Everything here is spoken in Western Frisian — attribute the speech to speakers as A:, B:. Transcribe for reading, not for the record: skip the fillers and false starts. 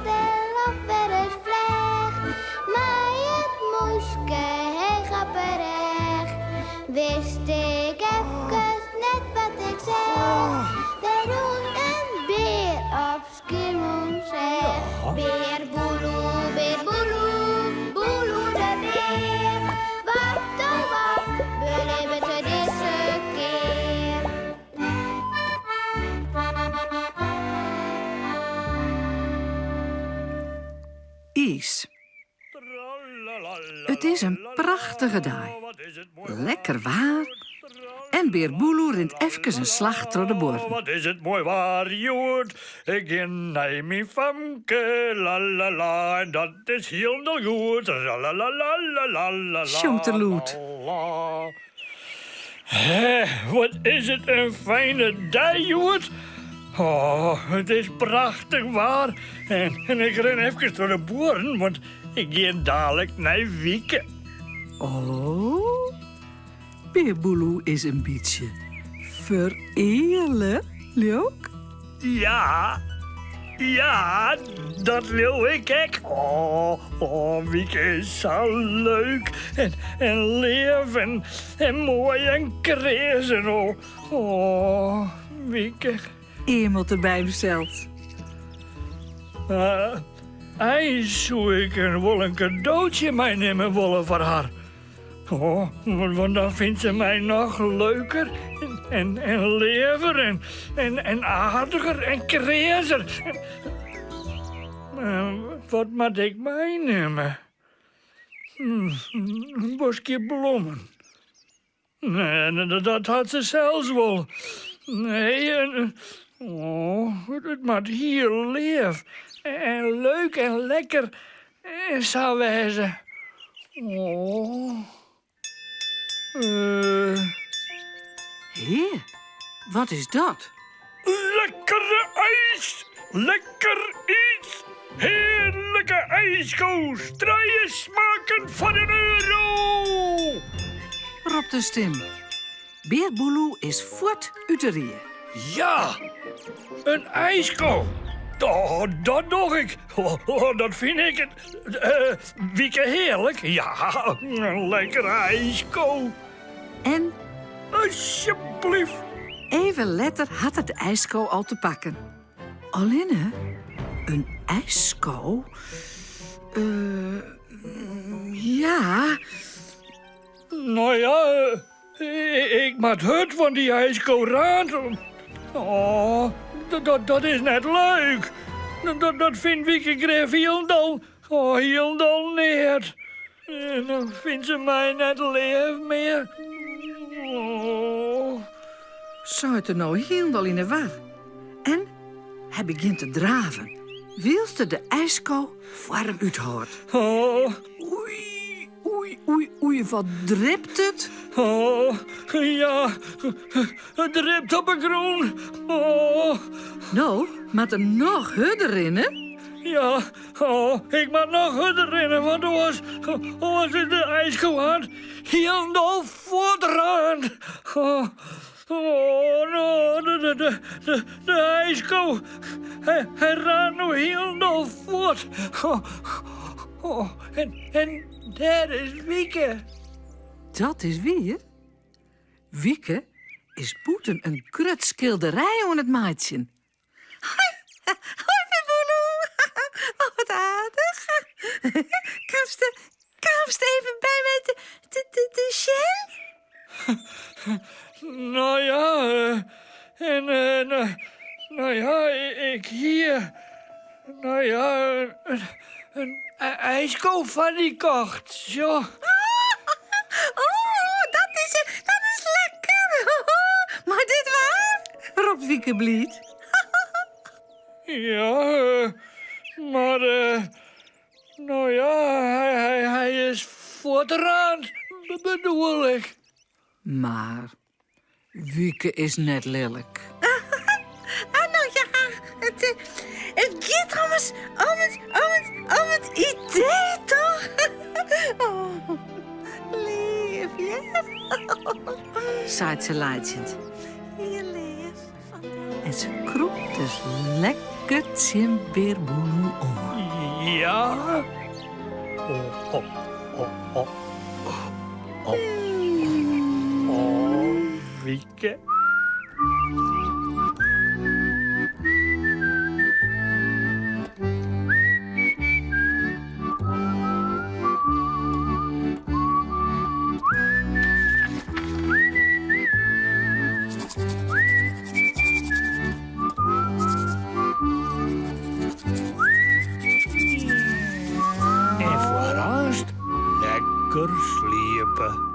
A: de loft wer ris flecht. Mei it mûske heech op 'e rêch. Wist ik efkes net wat ik seach. Der rûn in bear op Skiermûntseach. Bear Boeloe, bear Boeloe, Boeloe de bear. Wat oh wat belibbet er dizze kear?
B: Iis. It is in prachtige dei. Lekker waar en Bear Boeloe rint efkes in slach troch de buorren.
C: Wat is it moai waar hjoed. Ik gean nei myn famke, la la la, en dat is hielendal goed, la la la la la la.
B: Sjongt er lûd.
C: Hè, wat is it in fijne dei hjoed. Oh, it is prachtich waar. En, en ik rin efkes troch de buorren, want ik gean dalik nei Wieke.
B: Oh, Bear Boeloe is in bytsje fereale, leau 'k.
C: Ja, ja, dat leau ik ek. Oh, oh, Wieke is sa leuk en, en leaf en, en moai en kreas en oh, oh, Wieke.
B: Eamelt er by himsels.
C: Uh, eins soe ik wol in kadootsje meinimme wolle foar har. Oh, want dan fynt se my noch leuker en, en leaver en, en, en aardiger en kreazer. Uh, wat moat ik meinimme? Hm, in boskje blommen. Nee, dat hat se sels wol. Nee, en, oh, it moat hiel leaf en leuk en lekker en sa wêze. Oh. Uh.
B: Hé, wat is dat?
C: Lekkere ijs! Lekker iis! Hearlike ijsko's! Trije smaken foar in euro!
B: Ropt in stim. Bear Boeloe is fuort út de rie.
C: Ja, in ijsko! Oh, dat doch ik. Oh, dat fyn ik it, uh, Wieke hearlik. Ja, in lekkere ijsko.
B: En?
C: Asjebleaft.
B: Even letter hat er de ijsko al te pakken. Allinne, in ijsko? Uh, ja.
C: No ja, ik moat hurd, want dy ijsko raant. Oh, dat, dat is net leuk. Dat, dat fynt Wieke grif hielendal, oh, hielendal neat. En dan fynt se my net leaf mear. Oh.
B: Seit er no hielendal yn 'e war. En hy begjint te draven, wylst er de ijsko foar him úthâldt.
C: Oh.
B: Oei, oei, oei, oei, wat dript it?
C: Oh, ja, it dript op 'e grûn. Oh.
B: No moat er noch hurder rinne.
C: Ja, oh, ik moat noch hurder rinne, want oars, oars is de ijsko aanst hielendal fuortraand. Oh, oh, no, de, de, de, de, de ijsko, hy, hy raant no hielendal fuort. Oh, oh, en, en dêr is Wieke.
B: Dat is wier. Wieke is bûten in grut skilderij oan it meitsjen. Hoi, hoi Bear Boeloe. Oh, wat aardich. Kaamst, kaamst even by my te, te, te, te sjen?
C: No ja, eh, en eh, no, no ja, ik hie, no ja, in, in ijsko foar dy kocht, sjoch.
B: Oh, dat is, dat is lekker. Mei dit waar? Ropt Wieke bliid.
C: Ja, eh, mar eh, no ja, hy, hy, hy is fuortraand, bedoel ik.
B: Mar Wieke is net lilk.
D: Ah, no ja, it, eh, it giet ommers om it, om it, om it idee, toch? Oh, leaf, hear.
B: Seit se laitsjend.
D: Hiel leaf.
B: En se krûpt dus lekker. Lekker tsjin Bear Boeloe oan.
C: Ja. Oh, oh, oh, oh. Oh, oh Wieke. En foar aanst lekker sliepe.